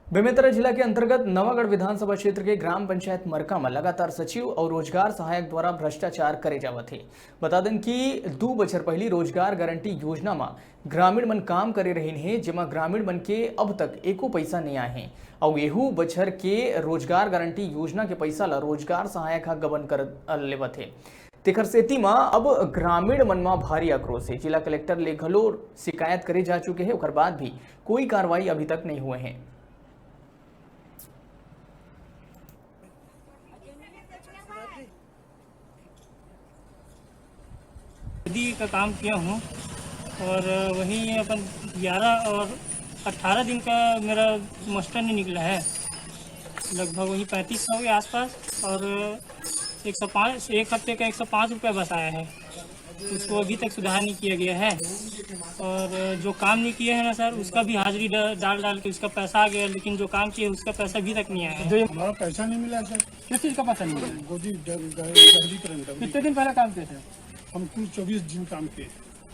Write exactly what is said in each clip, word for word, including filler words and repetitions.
बेमेतरा जिला के अंतर्गत नवागढ़ विधानसभा क्षेत्र के ग्राम पंचायत मरका म लगातार सचिव अउ रोजगार सहायक द्वारा भ्रष्टाचार करे जावत हे। बता देन कि दू बछर पहिली रोजगार गारंटी योजना म ग्रामीण मन काम करे रहिन हे, जेमा ग्रामीण मन के अब तक एको पइसा नइ आए हे। अउ एहू बछर के रोजगार गारंटी योजना के पइसा ल रोजगार सहायक ह गबन कर लेवत हे। तेखर सेती म अब ग्रामीण मन म भारी आक्रोश हे। जिला कलेक्टर ले घलो शिकायत करे जा चुके हे, ओकर बाद भी कोई कार्रवाई अभी तक नइ हुए हे। नदी का काम किया हूँ और वहीं अपन ग्यारह और अठारह दिन का मेरा मुस्टर नहीं निकला है, लगभग वही पैंतीस सौ के आसपास। और एक सौ पाँच, एक हफ्ते का एक सौ पाँच रुपया बस आया है, उसको अभी तक सुधार नहीं किया गया है। और जो काम नहीं किया है ना सर, उसका भी हाजिरी डा- डाल डाल के उसका पैसा आ गया, लेकिन जो काम किए उसका पैसा अभी तक नहीं आया है। हमारा पैसा नहीं मिला सर। किस चीज का पैसा नहीं मिला? गोदी डहरीकरण का। कितने दिन पहले काम किए थे? हम कुल चौबीस दिन काम किए।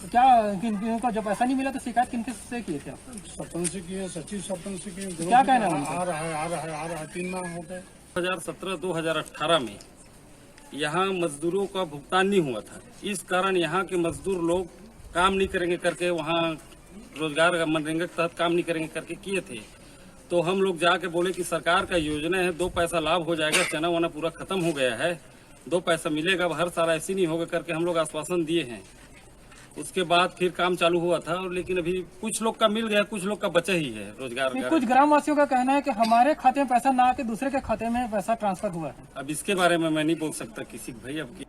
तो क्या किन किन को जब पैसा नहीं मिला तो शिकायत किन किस से किए थे आप? सरपंच से किए, सचिव सरपंच से किए। क्या कहना है उनका? आ रहा है, आ रहा है, आ रहा है, तीन माह हो गए। दो हज़ार सत्रह दो हज़ार अठारह में यहाँ मजदूरों का भुगतान नहीं हुआ था। इस कारण यहाँ के मजदूर लोग काम नहीं करेंगे करके, वहाँ रोजगार मनरेगा के तहत काम नहीं करेंगे करके किए थे। तो हम लोग जाके बोले कि सरकार का योजना है, दो पैसा लाभ हो जाएगा, चना वना पूरा खत्म हो गया है, दो पैसा मिलेगा, अब हर साल ऐसे नहीं होगा करके हम लोग आश्वासन दिए हैं। उसके बाद फिर काम चालू हुआ था, और लेकिन अभी कुछ लोग का मिल गया, कुछ लोग का बचा ही है रोजगार नहीं, का। कुछ ग्रामवासियों का कहना है कि हमारे खाते में पैसा ना आके दूसरे के खाते में पैसा ट्रांसफर हुआ है। अब इसके बारे में मैं नहीं बोल सकता किसी को भाई, अब की